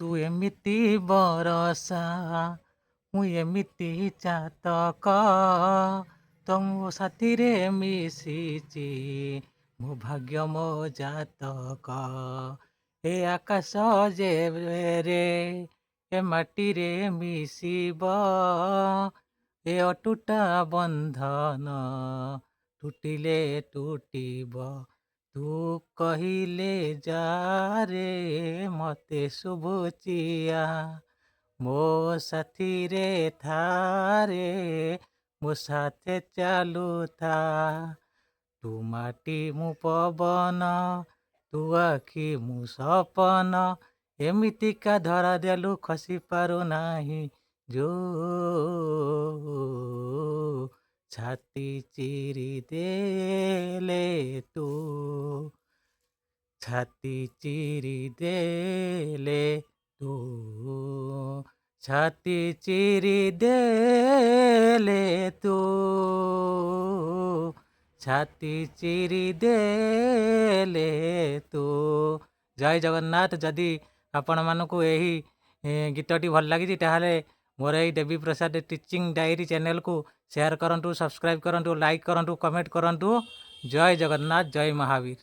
ତୁ ଏମିତି ବରଷା, ମୁଁ ଏମିତି ଚାତକ, ତ ମୋ ସାଥିରେ ମିଶିଛି ମୋ ଭାଗ୍ୟ, ମୋ ଜାତକ। ଏ ଆକାଶ ଯେବେ ଏ ମାଟିରେ ମିଶିବ, ଏ ଅଟୁଟା ବନ୍ଧନ ତୁଟିଲେ ତୁଟିବ। ତୁ କହିଲେ ଯାରେ ମତେ ଶୁଭୁଚି ଆ, ମୋ ସାଥିରେ ଥାରେ, ମୋ ସାଥେ ଚାଲୁଥା। ତୁ ମାଟି ମୁଁ ପବନ, ତୁ ଆଖି ମୁଁ ସପନ, ଏମିତିକା ଧରା ଦେଲୁ ଖସି ପାରୁନାହିଁ ଯୋ। ଛାତି ଚିରି ଦେଲେ ତୁ, ଛାତି ଚିରି ଦେଲେ ତୁ, ଛାତି ଚିରି ଦେଲେ ତୁ, ଛାତି ଚିରି ଦେଲେ ତୁ। ଜୟ ଜଗନ୍ନାଥ। ଯଦି ଆପଣମାନଙ୍କୁ ଏହି ଗୀତଟି ଭଲ ଲାଗିଛି, ତାହେଲେ ମୋର ଏଇ ଦେବୀ ପ୍ରସାଦ ଟିଚିଂ ଡାଏରୀ ଚ୍ୟାନେଲକୁ ସେୟାର କରନ୍ତୁ, ସବସ୍କ୍ରାଇବ୍ କରନ୍ତୁ, ଲାଇକ୍ କରନ୍ତୁ, କମେଣ୍ଟ କରନ୍ତୁ। ଜୟ ଜଗନ୍ନାଥ, ଜୟ ମହାବୀର।